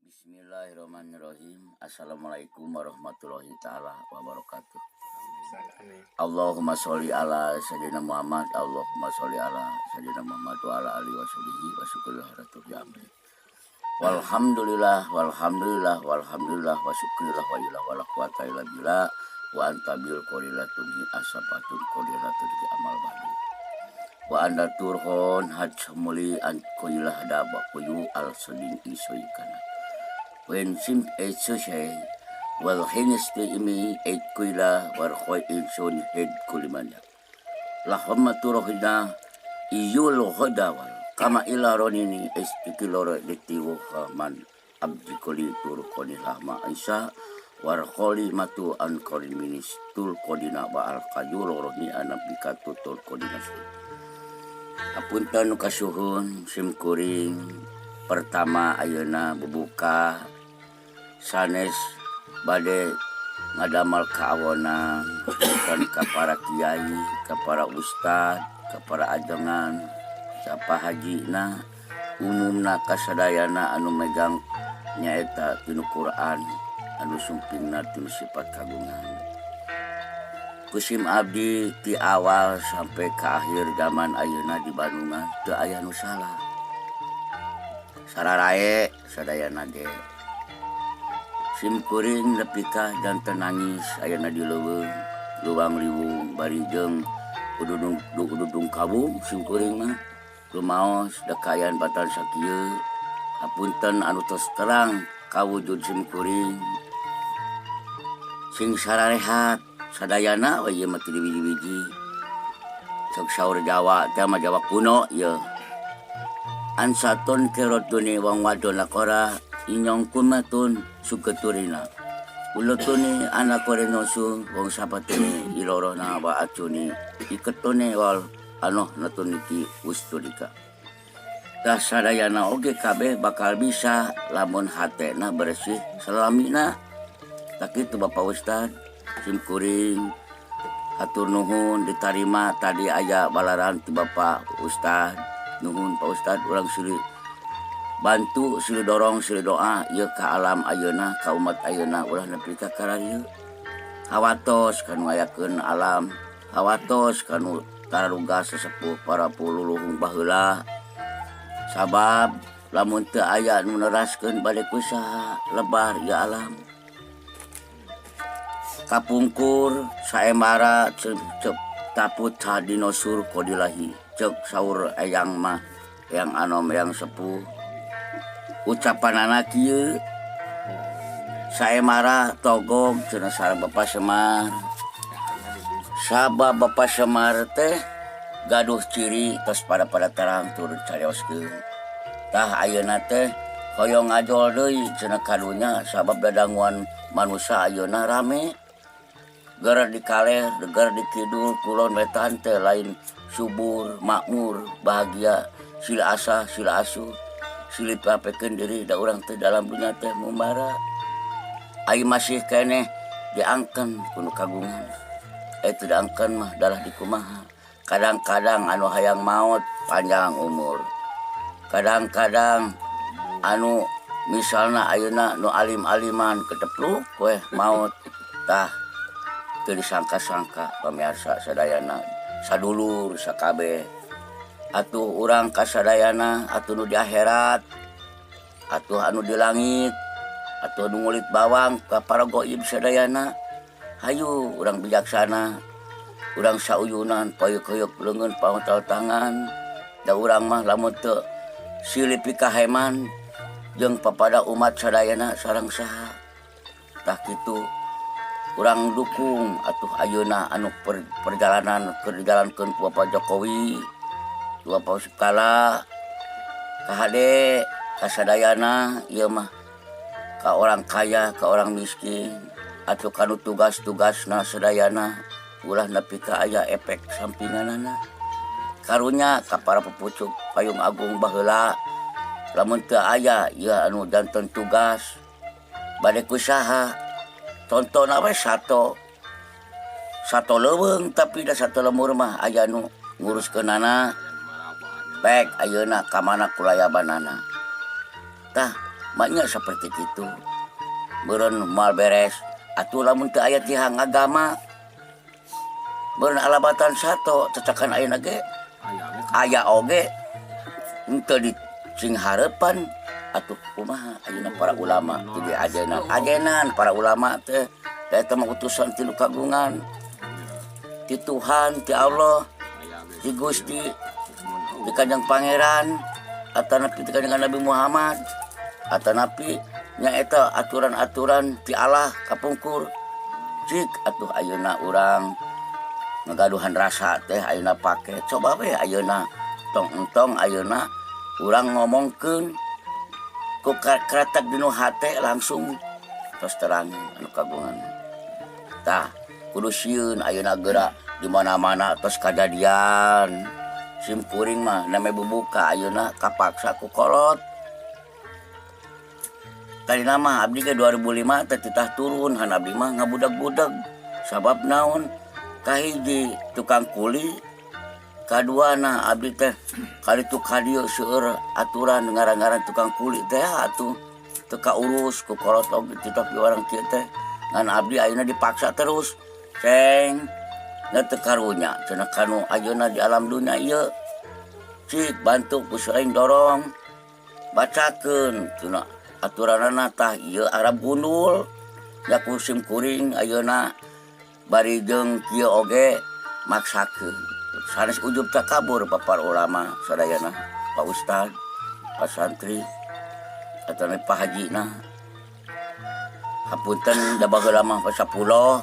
Bismillahirrahmanirrahim. Assalamualaikum warahmatullahi taala wabarakatuh. Allahumma sholli ala sayyidina Muhammad. Allahumma sholli ala sayyidina Muhammad wa ala alihi wa sahbihi wa syukurillah ratubi amri. Walhamdulillah, walhamdulillah, walhamdulillah, wa syukurillah, wa ila wala quwata illa billah, wa anta bil qorilatun asabatun qorilatun di amal badu. Wa anda turhon haj muli an koilah daba kuyu al seding isoikana. Wen sim etsushe wal hinisti imi et kuila war khoi insun hed kulimanya. Lahumma turohina iyul hodawal kama ila ronini estikiloro ditiwo man abdi koli tur koni lahma isa war kholi matu an korin minis tul kodina ba al kayulo rohni anabikatu tul kodina. Apunten kasuhun simkuring pertama ayeuna bubuka sanes bade ngadamal kaawonan dan ka para kiai, ka para ustad, ka para ajengan, sapa hajina, umumna kasadayana anu megang nyaeta tinu Quran anu sumpingna tinu sifat kagungan. Kusim abdi ti awal sampai ke akhir zaman ayeuna di Bandungan teu aya nu salah. Sararae sadayana ge. Simkuring nepi ka janten nangis ayeuna di leuweung, luwang liwung bari jeung ududung ududung kawung simkuring mah lumaos dekayan batan sakieu. Hapunten anu tos terang kawujud simkuring. Sing sararehat sadayana we ieu mah teu dibiji-biji. Sok saur Jawa teh mah Jawa kuno ieu. Ansatun kerotuni wong wadon lakora inyong kumatun suketurina. Ulutuni anak korenosu wong sapatuni ilorona wa acuni iketune wal anoh natuniki ustulika. Tah sadayana oge kabeh bakal bisa lamun hatena bersih salamina. Tak kitu Bapak Ustad, simkuring hatur nuhun ditarima tadi aya balaran ti Bapak Ustad. Nuhun Pak Ustad, urang silih bantu, silih dorong, silih doa ieu ka alam ayeuna, ka umat ayeuna ulah nepi ka kararieu. Hawatos kanu ngayakeun alam, hawatos kanu tararuga sesepuh para pululuhung baheula. Sabab lamun teu aya nu neraskeun bade ku saha lebar ieu alam. Kapungkur saembara cep taput dinosaur kodilahi cek saur eyang mah, eyang anom, eyang sepuh. Ucapanana kieu, saembara togog cenah sareng Bapak Semar. Sabab Bapak Semar teh gaduh ciri tos pada terang turun carioskeun. Tah ayeuna teh hoyong ngajol deui cenah kadunya sabab dadanguan manusia ayeuna rame. Ger di kaler, ger di kidul, kulon wetan teh lain subur, makmur, bahagia, sila asah, sila asuh, silih papekeun diri da urang teh dalam dunya teh ngumbara. Ai masih keneh diangken kuno kagungan. Teu diangken mah dalah dikumaha. Kadang-kadang anu hayang maot panjang umur. Kadang-kadang anu misalna ayeuna nu alim-aliman ketepluk weh maot. Tah teu disangka-sangka pamirsa sadayana sadulur sakabeh. Atuh urang kasadayana atuh nu di akhirat, atuh anu di langit, atuh anu ngulit bawang ka para goib sadayana. Hayu urang bijaksana, urang sauyunan payuk-payuk leungeun pangotal tangan. Da urang mah lamun teu silih pikaheman jeung papada umat sadayana sareng saha. Tah kitu urang dukung atuh ayeuna anu perjalanan keur dijalankeun ku Bapak Jokowi, ku Bapak Sukala, kahade kasadayana ieu mah ka orang kaya, ka orang miskin, atuh kanu tugas-tugasna sadayana ulah nepi ka aya efek sampinganana. Karunya ka para pepucuk payung agung baheula lamun teu aya ieu anu janten tugas bade ku saha. Contona we sato sato leuweung tapi da sato lemur mah aya nu nguruskeunana. Pek ayeuna ka mana kulayabanana. Tah Maknya seperti itu. Meureun moal beres. Atuh lamun teu aya tihang agama. Meureun alabatan sato cacakan ayeuna ge aya oge henteu di sing hareupan atuh kumaha ayeuna para ulama teu diajenan. Ajenan para ulama teh da eta mah utusan ti nu kagungan. Ti Tuhan, ti Allah, ti Gusti, ti Kanjeng Pangeran, atanapi ti Kanjeng Nabi Muhammad, atanapi nyaeta aturan-aturan ti Allah kapungkur. Cik atuh ayeuna urang ngagaduhan rasa teh ayeuna pake coba we ayeuna tong entong ayeuna urang ngomongkeun ku kretek dinu hate langsung terus terang anu kagungan. Tah kudu sieun ayeuna geura di mana-mana tos kajadian. Sim kuring mah name bubuka ayeuna kapaksa ku kolot. Tadina mah abdi ge 2005 teh titah turun han abdi mah ngabudag-budag. Sabab naon? Kahiji tukang kuli, kaduana abdi teh kaditu kadieu seueur aturan ngaran-ngaran tukang kuli teh atuh teu kaurus ku kolot oge titah piwarang kieu teh. Ngan abdi ayeuna dipaksa terus. Ceng nya teu karunya cenah kanu ayeuna di alam dunya ieu. Cik bantu ku seuing dorong bacakeun cenah aturanana tah ieu Arab gundul nya ku sim kuring ayeuna bari jeung kieu oge maksakeun sanes ujub takabur para ulama sadayana, Pak Ustad, Pak Santri atau Pak Haji na hapunten da baheula mah 10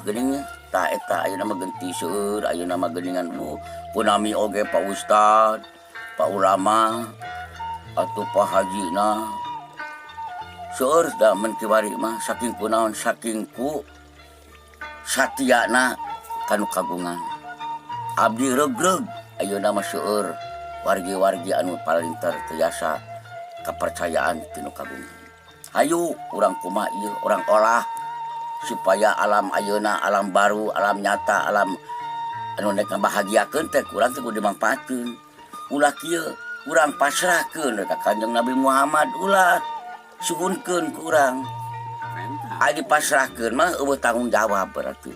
geuning nya tah eta ayeuna mah genti seueur ayeuna mah geuningan bu punami oge Pak Ustad, Pak ulama atau Pak Haji na seueur da mun kiwari mah saking kunaon saking ku satiana kanu kagungan. Abdi regreg ayeuna mah seueur wargi-wargi anu palinter tiasa kepercayaan tinu kagungan. Hayu urang kumaha ieu urang olah supaya alam ayeuna alam baru, alam nyata, alam anu nek ngabahagiakeun teh kurang teh kudu dimangpaatkeun. Ulah kieu urang pasrahkeun ka Kanjeng Nabi Muhammad ulah suhunkeun ku urang. Ai dipasrahkeun mah eueuh tanggung jawab berarti.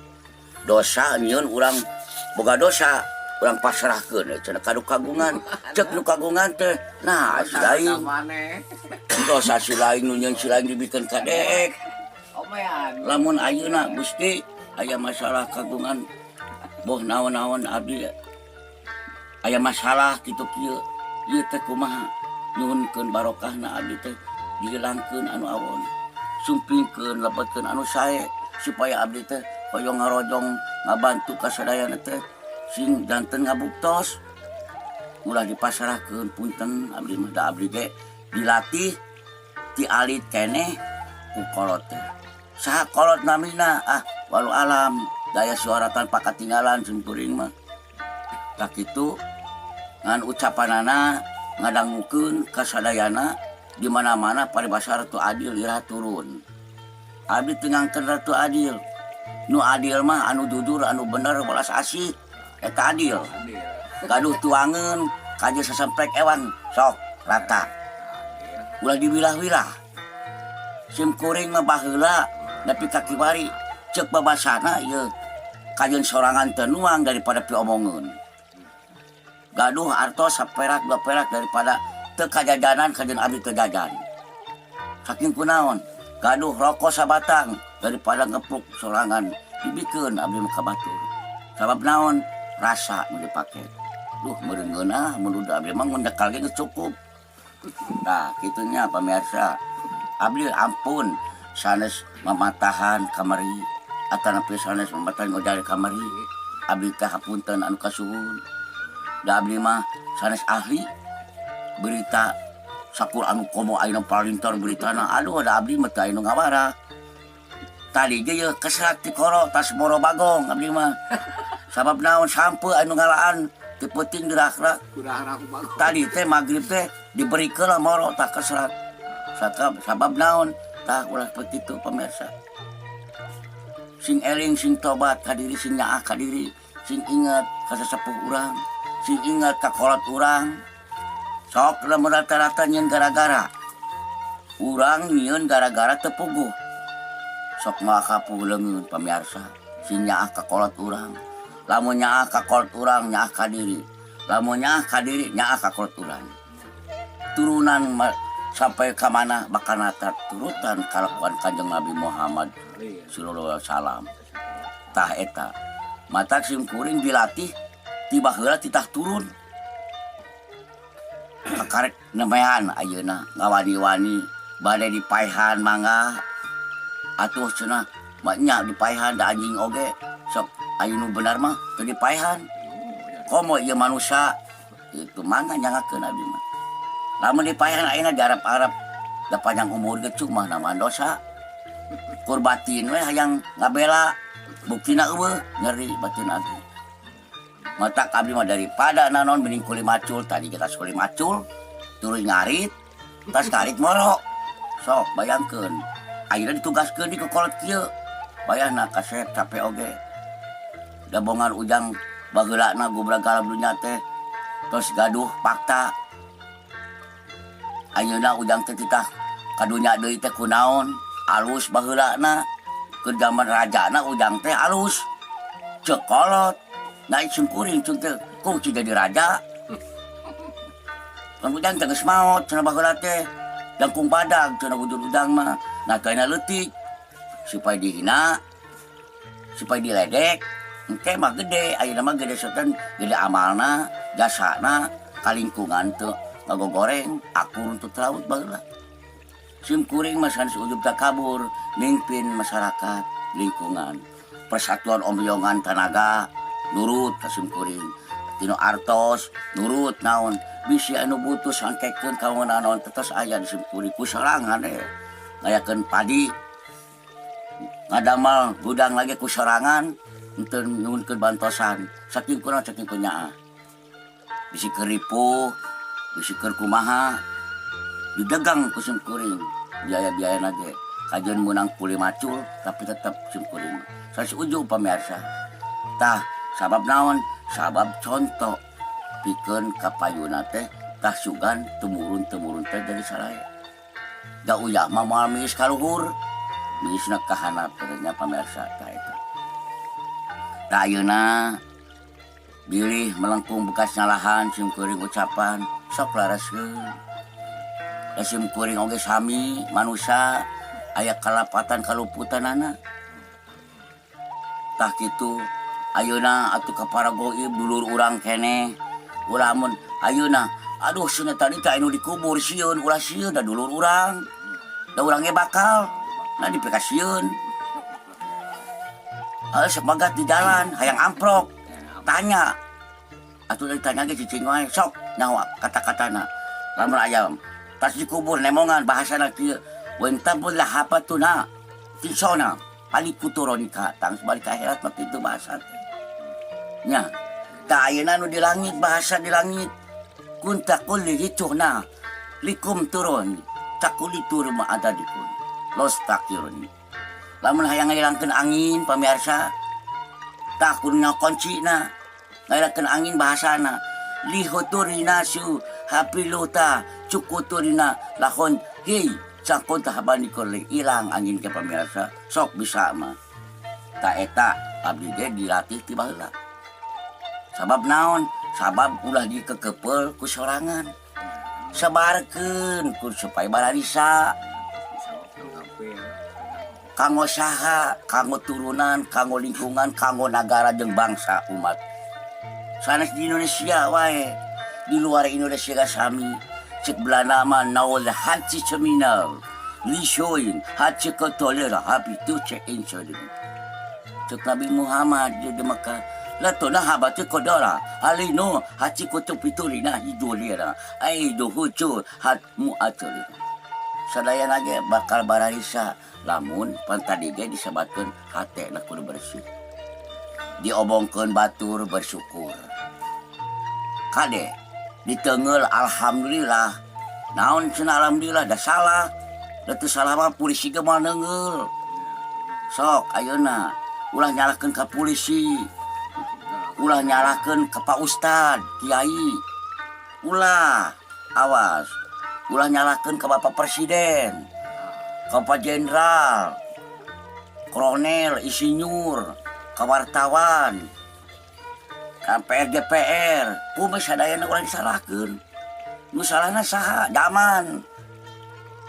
Dosa nyieun urang boga dosa urang pasrahkeun cenah ka nu kagungan. Cek nu kagungan teh nah si lain. Dosa si lain nu nyieun si lain dibikeun ka deek. Lamun ayeuna Gusti aya masalah kagungan boh naon-naon abdi aya masalah kitu kieu ieu teh kumaha nyuhunkeun barokahna abdi teh dihilangkeun anu awon sumpingkeun lebetkeun anu sae supaya abdi teh hoyong ngarojong ngabantu ka sadayana teh sing janten ngabuktos ulah dipasrahkeun punten abdi mah da abdi ge dilatih ti alit keneh ku kolot teh saha kolot namina ah walau alam daya suara tanpa katinggalan simkuring mah tak kitu ngan ucapanana ngadangukeun ka sadayana di mana-mana paribasa Ratu Adil iraha turun. Abdi teu ngangkeun Ratu Adil. Nu adil mah anu jujur, anu bener, welas asih eta adil. Gaduh tuangeun kaje sasamprek ewan sok rata. Ulah diwilah-wilah. Sim kuring mah baheula nepi ka kiwari ceuk babasana ieu kajeun sorangan teu nuang daripada piomongeun. Gaduh artos saperak dua perak daripada teu kajajanan kajeun abdi teu jajan. Saking kunaon gaduh rokok sabatang daripada ngepluk sorangan dibikeun abdi mah ka batur. Sabab naon rasa nu dipake. Duh meureun ngeunah mun abdi mah mun nyekal ge geus cukup. Nah kitunya pamirsa. Abdi ampun sanes mamatahan kamari atanapi sanes mamatahan ngojari kamari. Abdi teh hapunten anu kasuhun. Da abdi mah sanes ahli berita sakur anu komo ayeuna palintar beritana aduh da abdi mah teu aya nu ngawara. Tadi ge yeuh keserak ti koro tas moro bagong abdi mah. Sabab naon sampeu anu ngalaan ti peuting dirakrak. Tadi teh magrib teh diberikeun lah moro tah keserak. Sabab naon tah ulah kitu pemirsa. Sing eling sing tobat ka diri sing nyaah ka diri sing ingat ka sasepuh urang sing ingat ka kolot urang. Sok lamun rata-rata nyeun gara-gara. Urang nyieun gara-gara teu puguh. Sok makapuh leungeun, pamirsa, si nyaah ka kolot urang. Lamun nyaah ka kolot urang, nyaah ka diri. Lamun nyaah ka diri, nyaah ka kolot urang. Turunan sampai ka mana bakal turutan kalakuan Kanjeng Nabi Muhammad sallallahu alaihi wasallam. Tah, eta matak sim kuring dilatih ti baheula, titah turun kakarek nemehan ayeuna ngawani-wani bade dipaehan. Mangga atuh cenah, maknya dipaehan da anjing oge sok aya nu benar mah teu dipaehan, komo ieu manusia itu. Mangga nyangakeun, abdi mah lamun dipaehan ayeuna diarap-arap da panjang umur ge, cuma nama dosa kur batin we hayang ngabela, buktina euweuh, nyeri batin abdi. Matak abdi mah daripada nanon mending kuli macul. Tadi kita kuli macul turun ngarit, tas ngarit moro. Sok bayangkeun ayeuna ditugaskeun di kolot kieu, bayangna kasep capek oge. Dabongan ujang baheulana gubrag galap dunya teh terus gaduh fakta. Ayeuna ujang teh titah kadunya deui teh kunaon alus baheulana, ke zaman rajana ujang teh alus, cek kolot. Naik sungkuring cung teh kungsi jadi raja kan ujang teh geus maot cenah. Baheula teh jangkung badag cenah wujud ujang mah. Nah, kayaknya leutik supaya dihina, supaya diledek, engke mah gede. Ayeuna mah gede sotan, gede amalna, jasana ka lingkungan teu ngagogoreng akur untuk laut. Baheula sim kuring mah sanes ujub takabur, mimpin masyarakat lingkungan persatuan omyongan tanaga nurut ka sim kuring, tinu artos nurut, naon bisi anu butuh sangkekeun ka naon tetes aya di sim kuring. Ku sorangan ngayakeun padi, ngadamal gudang lagi ku sorangan, henteu nyuhunkeun bantosan. Saking kurang, saking kunyaah, bisi keur ripuh, bisi keur kumaha, didagang ku sim kuring biaya-biaya ge. Kajeun menang kuli macul, tapi tetep sim kuring sanes ujub, pamirsa. Tah, sabab naon? Sabab contoh pikeun kapayuna teh. Tah, sugan temurun temurun teh jadi salae da uyah mah moal miis ka luhur, miisna ka handap nya, pamirsa. Tah, eta. Tah, ayeuna bilih melengkung bekas nyalahan sim kuring ucapan, sok laraskeun da sim kuring oge sami manusia, aya kalapatan kaluputanana. Tah, kitu. Ayeuna atuh ka para goib, dulur urang keneh, ulah mun ayeuna, aduh cenah, tadi teh anu dikubur sieun. Ulah sieun, da dulur urang, da urang ge bakal nah dipikasieun. Ah, semangat di jalan hayang amprok, tanya atuh, ditanya ge cicing wae. Sok nyawa kata-katana lamun ayam tas dikubur nemongan bahasana kieu, wentabul lahabatuna tisona alikuturonika tang balik ke akhirat mah kitu bahasa teh nya. Ta, ayeuna nu di langit, bahasa di langit kunta kulli hituhna likum turun takuli turun ma ada dikun los takirun. Lamun hayang ngahilangkeun angin, pamirsa, tah kudu kuncina ngahilangkeun angin bahasana lihuturina su hapiluta cukuturina lahon hei cakun tahaban dikole hilang angin ke, pamirsa. Sok bisa mah. Ta, eta abdi ge dilatih ti baheula. Sabab naon? Sabab ulah dikekepel ku sorangan, sebarkeun ku supaya bararisa. Kanggo saha? Kanggo turunan, kanggo lingkungan, kanggo nagara jeung bangsa umat. Sanes di Indonesia wae, di luar Indonesia ga sami. Cek Belanda mah naol hati seminal lisoin hati ketolera hapi tu cek insolin. Cek Nabi Muhammad di Mekah Lato na habati kodora alino hati kutu pitulina hidulira ai duhucu hat muatuli. Sadayana ge bakal bararisa lamun pan tadi ge disebatkeun hate na kudu bersih, diobongkeun batur bersyukur, kade diteunggeul alhamdulillah. Naon cenah alhamdulillah? Da salah, da teu salah mah polisi ge moal neunggeul. Sok ayeuna ulah nyalahkeun ka polisi, ulah nyalahkeun ka Pak Ustad, kiai, ulah. Awas. Ulah nyalahkeun ka Bapak Presiden, ka Bapak Jenderal, Kolonel, Insinyur, ka wartawan, ka MPR, DPR, kumaha sadayana ulah disalahkeun. Nu salahna saha? Zaman.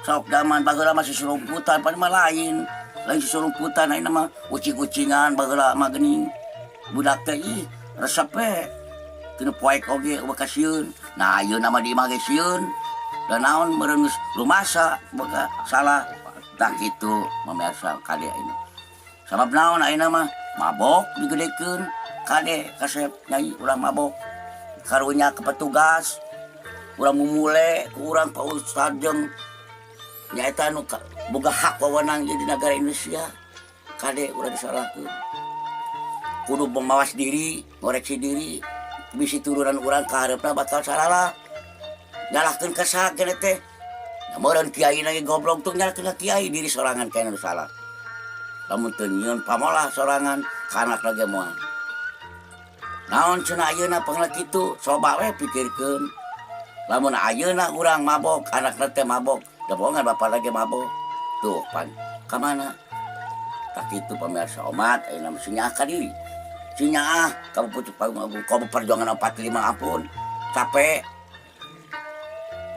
Sok zaman baheula mah susurumputan, pan mah lain. Lain susurumputan, ayeuna mah ucing-ucingan baheula mah geuning. Budak teh ih resep we. Teu poek oge euweuh kasieun. Nah, ayeuna mah di imah ge sieun. Da naon, meureun geus lumasa boga salah. Tah kitu, pemirsa, kade ayeuna. Sabab naon, ayeuna mah mabok digedekeun. Kade kasep nyai, ulah mabok. Karunya ke petugas, urang mumule ku urang Pak Ustad jeung nyaeta nu boga hak wewenang ieu di negara Indonesia. Kade, ulah disalahkeun. Kudu mawas diri, ngoreksi diri, bisi turunan urang ka hareupna bakal salah. Nyalahkeun ka saha keneh teh? Da meureun kiai lagi goblok tuh, nyalahkeun ka kiai, diri sorangan kayaknya nu salah. Lamun teu nyieun pamolah sorangan, ka anak lagi moal. Naon cenah ayeuna pangna kitu, coba we pikirkeun. Lamun ayeuna urang mabok, anakna teh mabok, da bohongan bapak lagi mabok. Tuh pan, ka mana? Tah kitu, pemirsa, omat ayeuna mah sinyaah ka diri. Sinyaah ka pucuk panggung agung, ka perjuangan 45, ampun. Capek.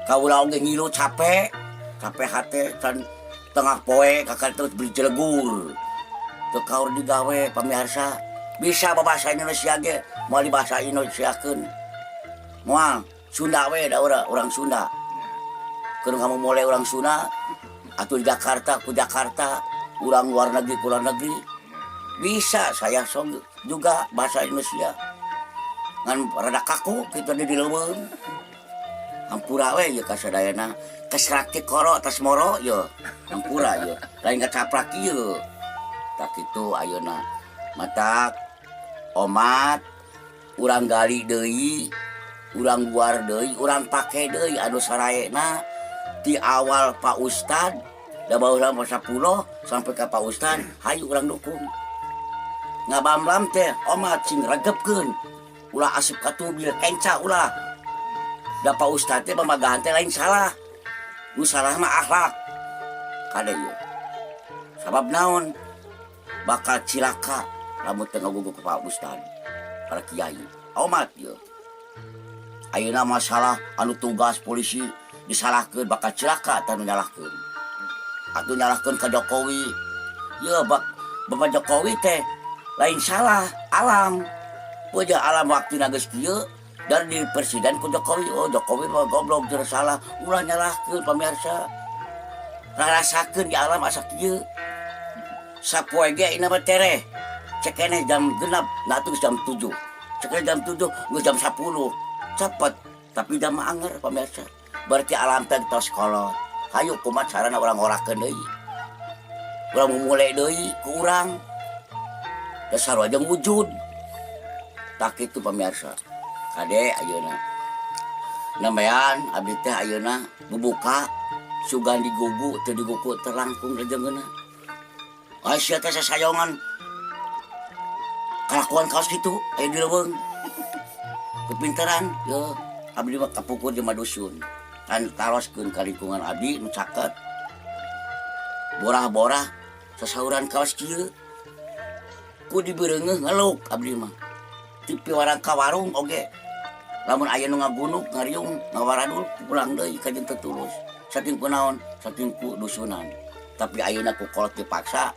Kaula oge ngilu capek, capek hate can tengah poe kakak terus beli jelegur. Teu kaur digawe, pemirsa. Bisa bahasa Indonesia ge moal dibahasa Indonesiakeun. Moal Sunda we, da urang Sunda. Keur kamu mulai orang Sunda atau di Jakarta ku Jakarta, urang luar negeri ku luar negeri. Bisa saya sok juga bahasa Indonesia. Ngan rada kaku kitu di leuweung. Hampura we ieu kasadayana. Kesrak ti koro tas moro ye. Hampura ye. Lain kacaprak ieu. Tah kitu ayeuna. Matak omat urang gali deui, urang buar deui, urang pake deui anu saraena ti awal Pak Ustad da baheula mah 10 sampai ka Pak Ustad, hayu urang dukung. Ngabamlam teh omat sing regepkeun. Ulah asup ka tubil kenca ulah. Da Pak Ustad teh pamagahan teh lain salah. Nu salah mah akhlak. Kade ieu. Sabab naon? Bakal cilaka lamun teu ngagugu ka Pak Ustad, para kiai. Omat ieu. Ayeuna masalah anu tugas polisi disalahkeun, bakal cilaka tah nu nyalahkeun. Atuh nyalahkeun ka Jokowi. Ye bak Bapak Jokowi teh lain salah, alam. Puja alam waktu geus kieu dan di presiden ku Jokowi, oh Jokowi mah goblok jeung salah, ulah nyalahkeun, pemirsa. Rarasakeun di alam asa kieu. Sapoe ge ina mah tereh. Cek keneh jam 6, nah tuh jam 7. Cek keneh jam 7, geus jam 10. Cepet, tapi jam mah anger, pemirsa. Berarti alam teh tos kolot. Hayu kumaha carana urang ngorakeun deui. Urang mumule deui ku urang. Dasar aja wujud. Tah kitu, pemirsa. Kade ayeuna. Nambayan abdi teh ayeuna bubuka sugan digugu teu digugu terlangkung rejengeuna. Sia teh sasayongan kalakuan kaos kitu aya di leuweung. Kepintaran yo abdi mah kapungkur di dusun. Kan taroskeun ka lingkungan abdi nu caket. Borah-borah sasauran kaos kieu. Ku dibereungeuh ngeluk abdi mah. Ti piwarang ka warung oge. Lamun aya nu ngagunuk, ngariung, ngawaradul, pulang deui ka jeung teu tulus. Saking ku naon? Saking ku dusunan. Tapi ayeuna ku kolot dipaksa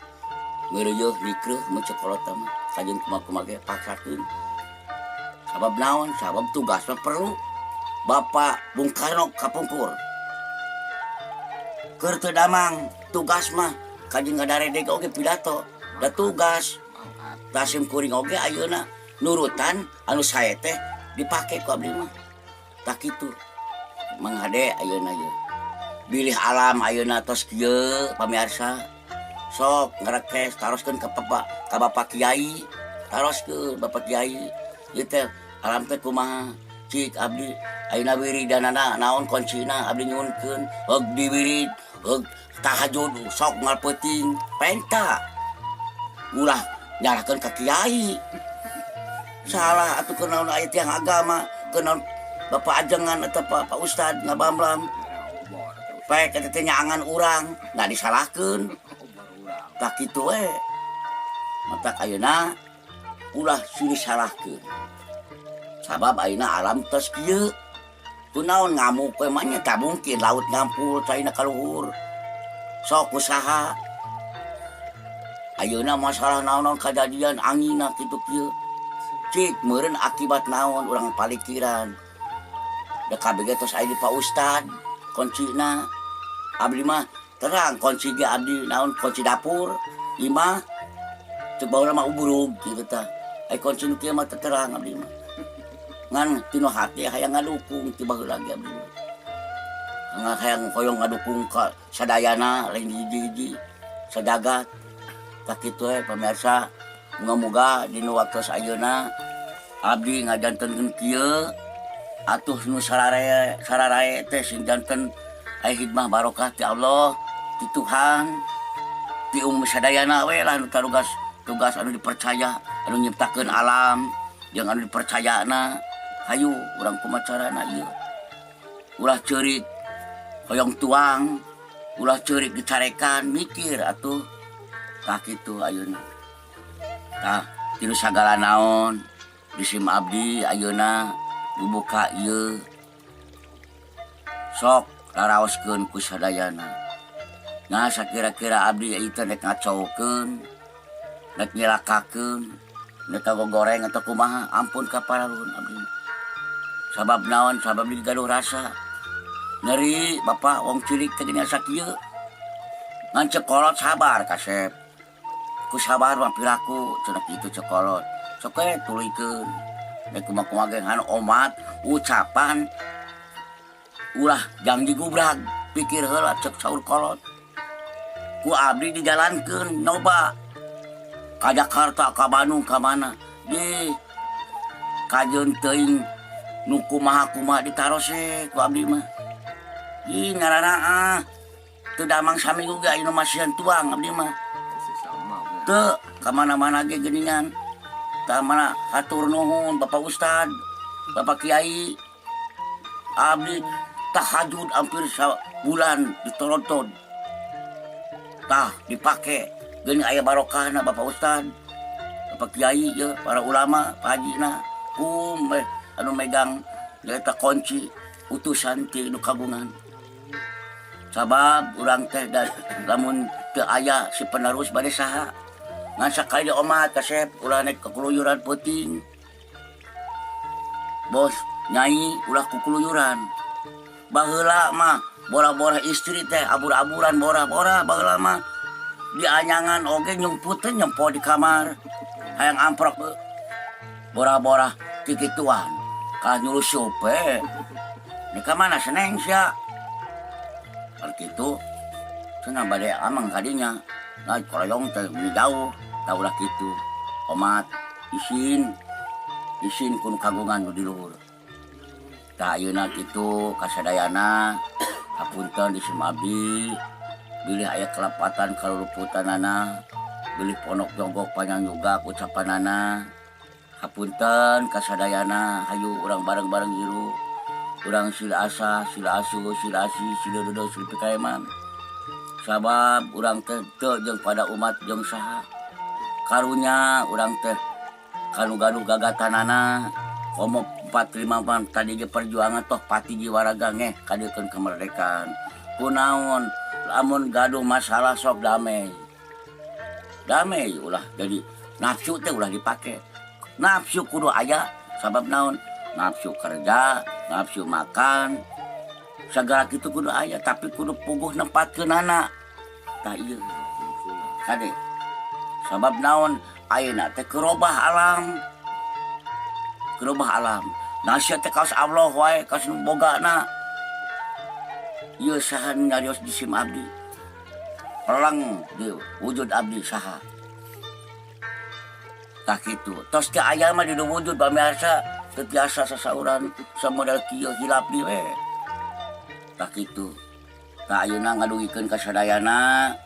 ngeureuyeut nikreuh mun cek kolot mah. Kajeun kumaha-kumaha ge paksakeun. Sabab naon? Sabab tugas mah perlu. Bapak Bung Karno kapungkur. Keur teu damang tugas mah kajeun ngadaredeg oge pidato. Da tugas. Tah sim kuring oge ayeuna nurutan anu sae teh dipake ku abdi mah. Tah kitu. Manghade ayeuna ieu. Bilih alam ayeuna tos kieu, pamirsa. Sok ngerekes taroskeun ka bapak, ka bapak kiai. Taroskeun bapak kiai. Ieu teh alam teh kumaha? Cik abdi ayeuna wiridanana naon kuncina, abdi nyuhunkeun heug diwirid, heug tahajud, sok ngal peuting penta. Ulah nyalahkeun ka kiai. Salah atuh keur naon aya tiang agama, keur naon bapak ajengan atau pak, pak ustad ngabamlam. Paek eta teh nyaangan urang, nah disalahkeun. Tah kitu we. Matak ayeuna ulah silih salahkeun. Sabab ayeuna alam tos kieu. Kunaon ngamuk we mah nya, tak mungkin laut ngampul caina ka luhur. Sok usaha. Ayeuna masalah naon-naon kajadian anginna kitu kieu. Cik meureun akibat naon urang palikiran. Da kabeh ge tos aya di Pak Ustad kuncina. Abdi mah terang kunci ge abdi naon kunci dapur imah cek baheula mah ubrug kitu tah. Ai kunci nu kieu mah teu terang abdi mah. Ngan tinu hati hayang ngadukung ti baheula ge abdi mah. Ngan hayang hoyong ngadukung ka sadayana lain hiji-hiji sadagat. Tah kitu we pamirsa, muga-muga dina waktos ayeuna abdi ngajantenkeun kieu atuh nu sarare sararae teh sing janten aya hikmah barokah ti Allah, ti Tuhan, ti umum sadayana we lah nu tarugas tugas anu dipercaya, anu nyiptakeun alam jeung anu dipercayana. Hayu urang kumaha carana ieu. Ulah ceurik hoyong tuang, ulah ceurik dicarekan, mikir atuh. Tah kitu ayeuna. Tah tinu sagala naon disim abdi ayeuna dibuka ieu. Sok raraoskeun ku sadayana. Nah sakira-kira abdi ieu teh rek ngacaukeun, rek nyilakakeun, rek kagogoreng atau kumaha, ampun ka paralun abdi. Sabab naon? Sabab abdi gaduh rasa nyeri bapak wong cilik teh geuning sakieu. Ngan cek kolot sabar kasep. Ku sabar mah piraku cenah kitu cek kolot. Sok we tuluykeun. Rek kumaha-kumaha ge ngan omat ucapan ulah jang digubrag, pikir heula cek saur kolot. Ku abdi dijalankeun nyoba ka Jakarta, ka Bandung, ka mana di kajeun teuing nu kumaha-kumaha ditaros ku abdi mah. Ih ngaranna ah teu damang saminggu ge aya nu masihan tuang abdi mah. Teu ka mana-mana ge geuningan. Tah mana hatur nuhun Bapak Ustad, Bapak Kiai. Abdi tahajud hampir sabulan ditonton. Tah dipake geuning aya barokahna Bapak Ustad, Bapak Kiai ye, para ulama, Pak Haji na, kum anu megang eta kunci utusan ti nu kagungan. Sabab urang teh da lamun teu aya si penerus bade saha. Ngan sakali omat kasep ulah naik kekuluyuran peuting. Bos, nyai ulah kukuluyuran. Baheula mah bora-bora istri teh abur-aburan bora-bora baheula mah. Dianyangan oge nyumput teh nyempo di kamar. Hayang amprok bora-bora kikituan. Kalah nyulusup we. Di ka mana seneng sia. Kalau kitu cenah bade amang kadinya. Nah, koroyong teh meni jauh. Tah ulah kitu. Omat isin isin ku nu kagungan nu di luhur. Tah ayeuna kitu kasadayana hapunten di sim abdi bilih aya kelepatan kaluruputanana, bilih ponok jogok panjang juga ucapanana. Hapunten kasadayana, hayu urang bareng-bareng hirup. Urang sila asah, sila asuh, sila asih, sila dodo, sila pikaeman. Sabab urang teh teu jeung pada umat jeung saha. Karunya urang teh kanu gaduh gagatanana komo 45 mah tadi ge perjuangan toh pati jiwaraga ngeh kadiekeun kemerdekaan. Kunaon lamun gaduh masalah sok damai. Damai ulah jadi nafsu teh ulah dipake. Nafsu kudu aya sabab naon? Nafsu kerja, nafsu makan, segala kitu kudu aya tapi kudu puguh nempatkeunana. Tah ieu. Kade. Sabab naon? Ayeuna teh kerobah alam. Kerobah alam. Nasihat teh kaos Allah wae, kaos nu bogana. Ieu saha nu nyarios di sim abdi? Pelang di wujud abdi saha? Tah kitu. Tos teu aya mah di wujud pamirsa teu tiasa sasauran samodal kieu hilap di we. Tah kitu. Tah ayeuna ngadugikeun ka sadayana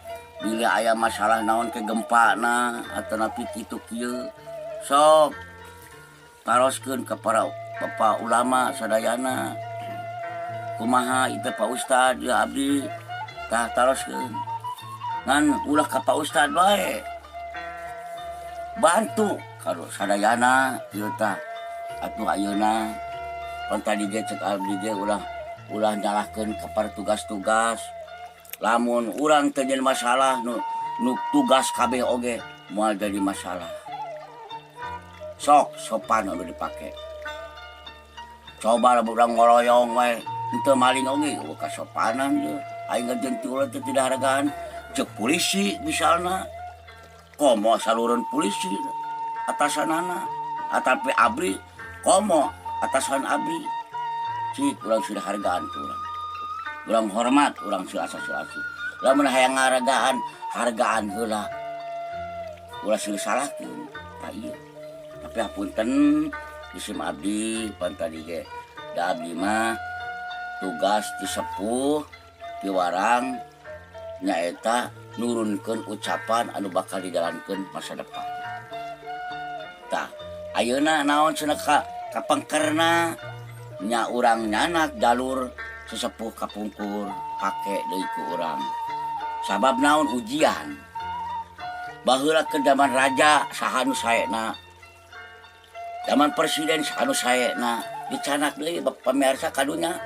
bilih aya masalah naon ke gempana atanapi kitu kieu sok taroskeun ka para bapak ulama sadayana. Kumaha itu Pak Ustad ya abdi tah taroskeun. Ngan ulah ka Pak Ustad bae. Bantu kalau sadayana ieu tah atuh ayeuna pan tadi ge cek abdi ge ulah ulah nyalahkeun ka para tugas-tugas. Lamun urang teu jadi masalah nu nu tugas kabeh oge moal jadi masalah. Sok sopan anu dipake. Coba lah urang ngoloyong we henteu maling oge euweuh kasopanan ye. Aing ngajentul teh tidak hargaan. Cek polisi misalna komo saluran polisi atasanana atapi abri komo atasan abri cik urang sudah hargaan ku urang urang hormat urang sila asa lamun hayang ngahargaan hargaan heula ulah silih salahkeun tah ieu tapi hapunten isim abdi pan tadi ge da abdi mah tugas ti sepuh ti warang nyaeta nurunkeun ucapan anu bakal dijalankeun masa depan. Tah, ayeuna naon cenah ka kapengkerna nya urang nyanak jalur sesepuh kapungkur pake deui ku urang. Sabab naon ujian. Baheula ke zaman raja saha nu saena. Zaman presiden saha nu saena dicanak deui pamirsa kadunya.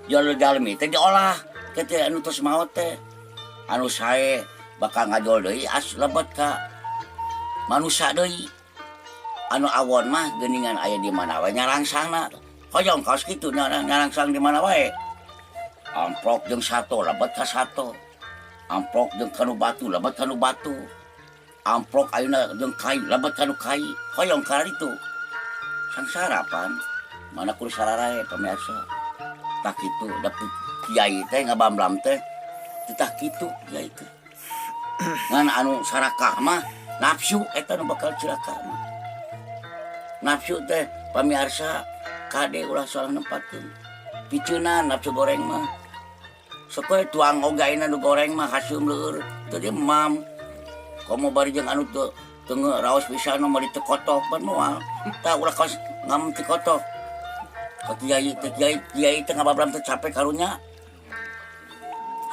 Jalur jalmi teh diolah teh anu tos maot teh. Anu sae bakal ngajol deui as lebet ka manusa deui. Anu awon mah geuningan aya di mana wae nyarangsangna. Hoyong kaos kitu nyarangsang di mana wae. Amplok jeung sato lebet ka sato. Amplok jeung kanu batu lebet kanu batu. Amplok ayeuna jeung kai lebet kanu kai. Hoyong ka ditu. Sangsara pan. Mana kudu sararae pamirsa. Tah kitu da kiai teh ngabamblam teh titah kitu kiai teh. Ngan anu sarakah mah nafsu eta nu bakal cilaka mah. Nafsu teh pamirsa kade ulah salah nempatkeun. Piceunan nafsu goreng mah. Sok we tuang oge ayeuna nu goreng mah haseum leur teu demam. Komo bari jeung anu teu teu raos pisan mah teu kotok pan moal. Tah ulah kaos ngam teu kotok. Ka kiai teh kiai kiai teh ngabablam teh capek karunya.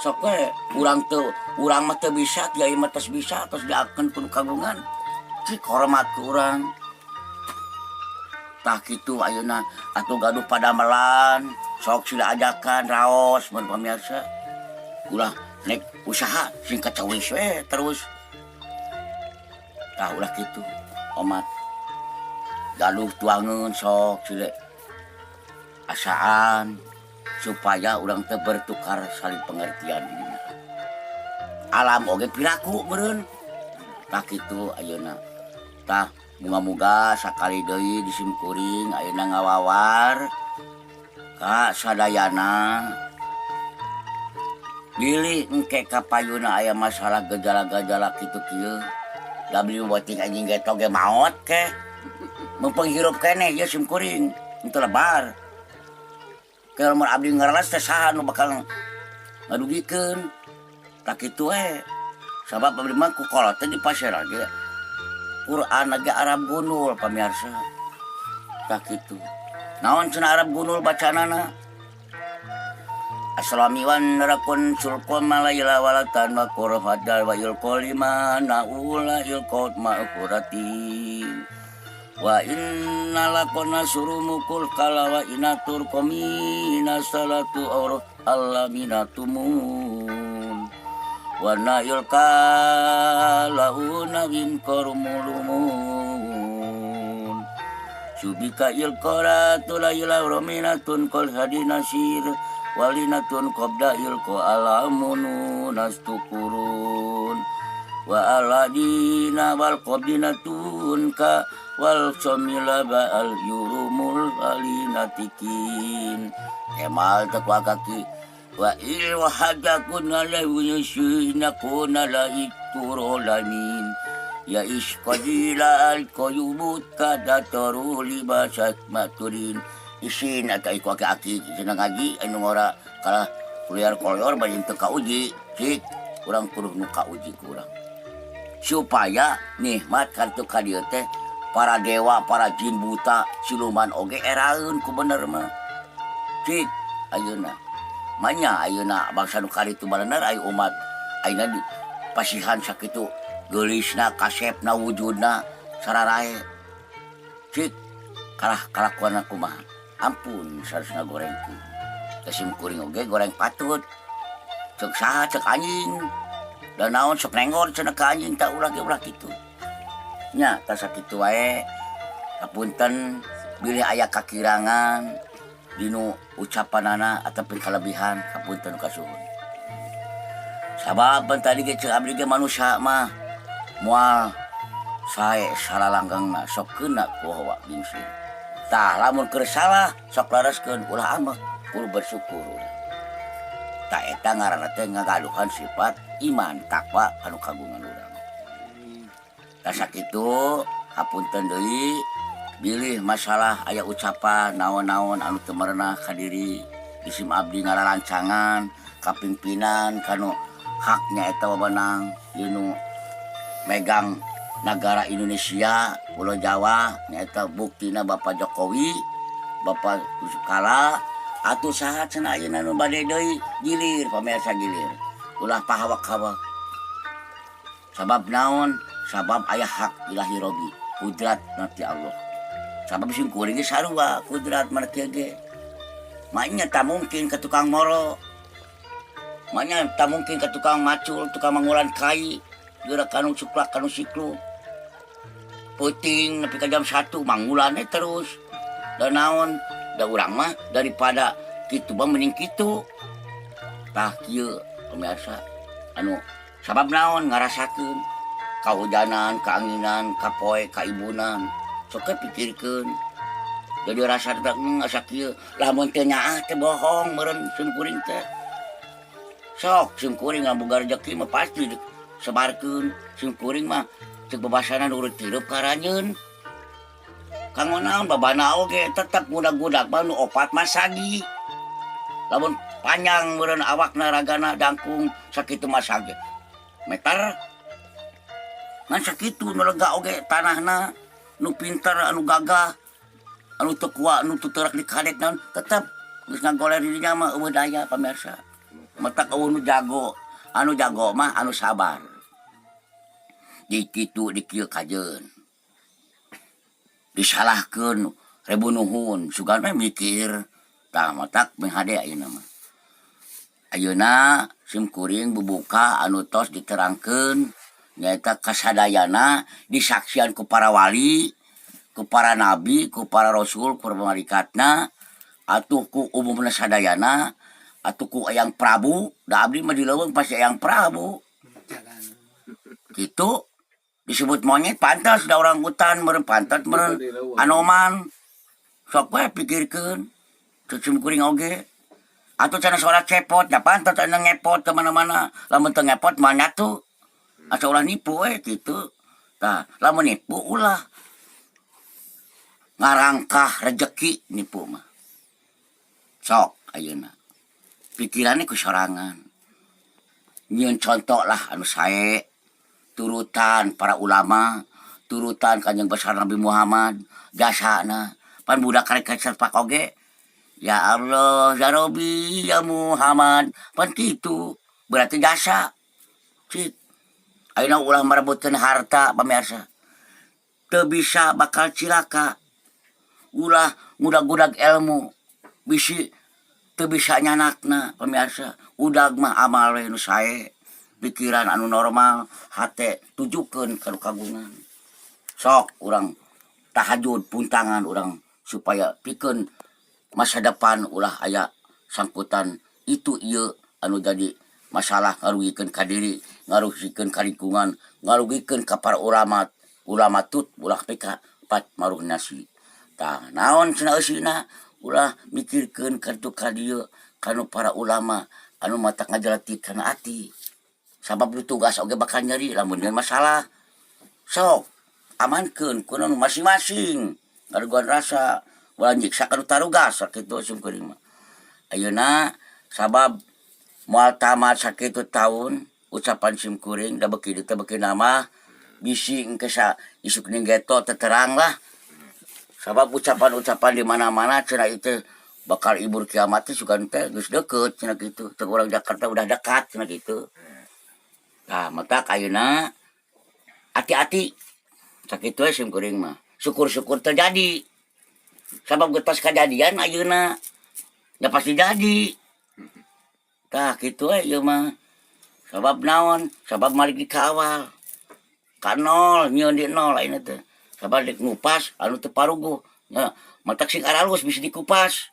Sok we urang teu urang mah teu bisa kiai mah tos bisa tos diakeun kudu kagungan. Cik hormat ku urang. Tah kitu ayeuna atuh gaduh padamelan sok sila ajakan raos mun pamirsa. Ulah nek usaha sing kacawis we terus. Tah ulah kitu omat. Gaduh tuangeun sok sila asaan supaya urang teh bertukar saling pengertian di dinya. Alam oge piraku meureun. Tah kitu ayeuna. Tah muga-muga sakali deui di simkuring ayeuna ngawawar ka sadayana. Bilih engke kapayuna aya masalah gejala-gejala kitu kieu. Da beli boting anjing geto ge maot ke. Mempenghirup keneh ieu simkuring henteu lebar. Ke lamun abdi ngareles teh saha nu bakal ngadugikeun. Tah kitu we. Sabab abdi mah ku kolot teh dipasera ge. Quran lagi Arab gunul pamirsa. Tah kitu. Naon cenah Arab gunul bacanana? Aslami wan rakun sulqom malaila walatan wa qurfadal wa ilqolima naula ilqot ma'kurati. Wa inna lakona surumukul kala wa inatur komina salatu awroh allaminatumun. Wa na'il kalauna wim kormulumun. Subika ilqoratu layla rominatun kol hadinasir. Walinatun qabda ilko alamunu nastukurun. Wa aladina wal qabdinatun ka wal somila ba'al yurumul alinatikin. Kemal tekwa kaki. Wa il wahadakuna lawiyusina kuna la ikurolamin. Ya isqadila al koyubut kadatoru libasat maturin. Isin atau iku aki-aki cenah ngaji anu ngora kalah kuliar kolior bari teu kauji cik urang kudu nu kauji ku urang supaya nikmat kartu ka dieu teh para dewa para jin buta siluman oge eraeun ku bener mah cik Ayeuna manya ayeuna bangsa nu karitu balenar aya umat ayeuna di pasihan sakitu geulisna, kasepna, wujudna sararae. Cik kalah kalakuanna kumaha? Ampun sarasna gorengkeun. Teh sim kuring oge goreng patut. Cek saha? Cek anjing. Da naon sok nenggor cenah ka anjing, tak ulah ge ulah kitu. Nya tah sakitu wae. Hapunten bilih aya kakirangan dinu ucapanana ataupun kalebihan, hapunten kasuhun. Sabab tadi ge cek abdi ge manusia mah moal sae salalanggengna, sok keuna ku hawa bingsir. Tah lamun keur salah sok lereskeun, ulah ambek, kudu bersyukur urang. Tah eta ngaranna teh ngagaduhan sifat iman takwa anu kagungan urang. Tah sakitu, hapunten deui bilih masalah aya ucapan naon-naon anu teu merenah ka diri isim abdi ngararancangan kapimpinan kanu haknya eta wewenang dinu megang nagara Indonesia, Pulau Jawa, nyaeta buktina Bapak Jokowi, Bapak Jusuf Kalla atuh saha cenah ayeuna nu bade deui gilir. Pamirsa, gilir ulah pahawak-hawak. Sabab naon? Sabab aya hak ilahi robi, kudrat nanti Allah. Sabab sim kuring ge sarua kudrat mana kieu ge. Maknya tak mungkin ke tukang moro, maknya tak mungkin ke tukang macul, tukang mangulan kai gerak kanu cuklak kanu siklu peuting nepi ka jam 1 mangulannya terus. Dan naon da urang mah daripada kitu mah mending kitu. Tah kieu pemirsa, anu sabab naon ngarasakeun kahujanan, kaanginan, kapoe, kaibunan, sok we pikirkeun. Jadi rasa teh asa kieu lamun teu nyaah teh bohong meureun sim kuring teh. Sok sim kuring ngaboga rezeki mah pasti sebarkeun. Sim kuring mah cek babasana nurut tirup karanyeun. Kanggo naon babana oge tetep gudag-gudag mah nu opat mah sagi. Lamun panjang meureun awakna, ragana jangkung sakitu mah sagi meter ngan sakitu nu lega oge tanahna. Nu pinter, anu gagah, anu teu kuat, anu teu teurak dikadek naon, tetep geus ngagoler di dinya mah euweuh daya. Pamirsa, matak euweuh nu jago. Anu jago mah anu sabar di kitu di kieu kajeun disalahkeun ribu nuhun sugan we mikir. Tah matak mihade ayeuna mah. Ayeuna sim kuring bubuka anu tos diterangkeun nyaeta kasadayana disaksian ku para wali, ku para nabi, ku para rasul, ku para malaikatna, atuh ku umumna sadayana, atuh ku Eyang Prabu. Da abdi mah di leuweung pasti Eyang Prabu gitu disebut monyet pantas, da orang hutan meureun pantat meureun anoman. Sok we pikirkeun cek sim kuring oge. Atuh cenah suara cepot nya pantat anu ngepot ke mana-mana. Lamun teu ngepot mah nyatu asa ulah nipu we kitu. Tah lamun nipu ulah ngarangkah rejeki nipu mah. Sok ayeuna pikirannya ku sorangan. Nyieun contoh lah anu sae, turutan para ulama, turutan Kanjeng Besar Nabi Muhammad jasana. Pan budak karek kacerpak oge, ya Allah, ya Robi, ya Muhammad, pan kitu berarti jasa. Cik ayeuna ulah merebutkeun harta, pamirsa, teu bisa bakal cilaka. Ulah ngudag-ngudag ilmu, bisi teu bisa nyanakna. Pamirsa, udag mah amal we nu sae, pikiran anu normal, hate tujukeun ka nu kagungan. Sok urang tahajud puntangan urang supaya pikeun masa depan ulah aya sangkutan itu ieu anu jadi masalah, ngarugikeun ka diri, ngarugikeun ka lingkungan, ngarugikeun ka para ulama ulama tut ulah pika pat maruh nasi. Tah naon cenah eusina? Ulah mikirkeun ka ditu ka dieu kanu para ulama anu matak ngajeletik kana ati, sabab nu tugas oge bakal nyeri lamun dengan masalah. Sok amankeun ku nu masing-masing ngaduguan rasa, ulah nyiksa ka nu tarugas. Sakitu sim kuring mah ayeuna, sabab moal tamat sakitu taun ucapan sim kuring. Da beuki dieu teh beuki nambah, bisi engke sa isuk ning geto terang lah, sabab ucapan-ucapan di mana-mana cenah itu. Bakal ibur kiamat teh sugan teh geus deukeut cenah kitu. Cek urang Jakarta udah dekat cenah kitu. Tah, matak ayeuna hati-hati. Sakitu we sim kuring mah. Syukur-syukur terjadi. Sabab geus kajadian ayeuna ya pasti jadi. Tah, kitu we ieu mah. Sabab naon? Sabab malik di ka awal. Ka nol, nyieun di nol ayeuna teh. Sabab dek ngupas anu teu paruguh. Nya, matak sing aralus bisa dikupas.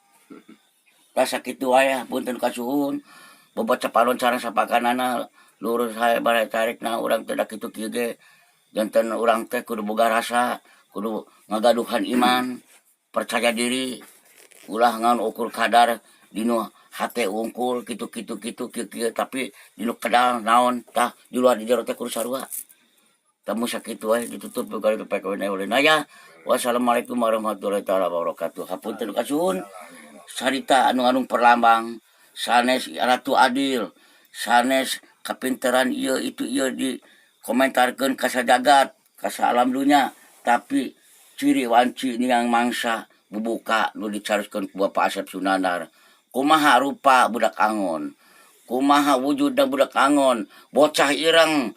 Tah, sakitu wae, punten kasuhun. Bobot saparon sareng sapakanana lurus hae bare tarikna urang teh da kitu kieu ge. Janten urang teh kudu boga rasa, kudu ngagaduhan iman, percaya diri, ulah ngan ukur kadar dinu hate wungkul kitu kitu kitu kieu kieu, tapi dinu kedal naon. Tah, di luar di jero teh kudu sarua. Tamu sakitu wae, ditutup ku itu PKW oleh naya. Wassalamualaikum warahmatullahi taala wabarakatuh. Hapunten kasuhun. Sarita anu anu perlambang sanes ratu adil, sanes kapinteran ieu itu ieu dikomentarkeun ka sajagat, ka alam dunya, tapi ciri wanci niang mangsa bubuka nu dicaroskeun ku Bapak Asep Sunandar, kumaha rupa budak angon, kumaha wujudna budak angon, bocah ireng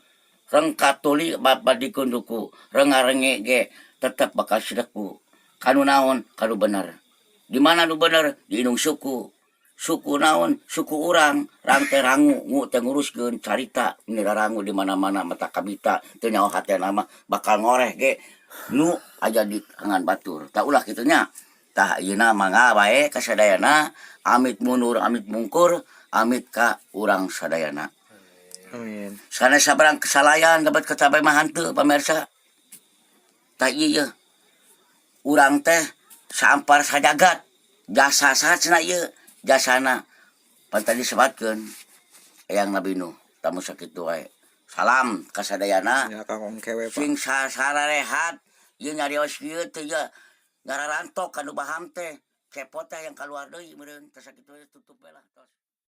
rengkat tuli badikeun duku renga-renge ge tetep bakal sideku kanu naon, kanu bener. Di mana nu bener? Di indung suku. Suku naon? Suku urang. Rang teh rangu, ngu teh nguruskeun carita ini rangu di mana-mana mata kabita teu nyaho hatena mah bakal ngoreh ge nu aja di tangan batur. Tak ulah kitu nya. Tah, ayeuna mangga bae ka sadayana, amit mundur, amit mungkur, amit ka urang sadayana. Amin. Sanes sabarang kesalahan dapat kecapai mah henteu, pamirsa. Tah, ieu ye. Urang teh sampar sajagat jasa saha cenah ieu jasana pan tadi disebatkeun Eyang Nabi Nuh. Tamu sakitu wae, salam ka sadayana. Ya, Kang kewe, Pak. Sing sararehat ieu nyarios kieu teh ieu ngararantok kanu baham teh cepot teh yang keluar deui meureun. Teh, sakitu we, tutup we lah, tos.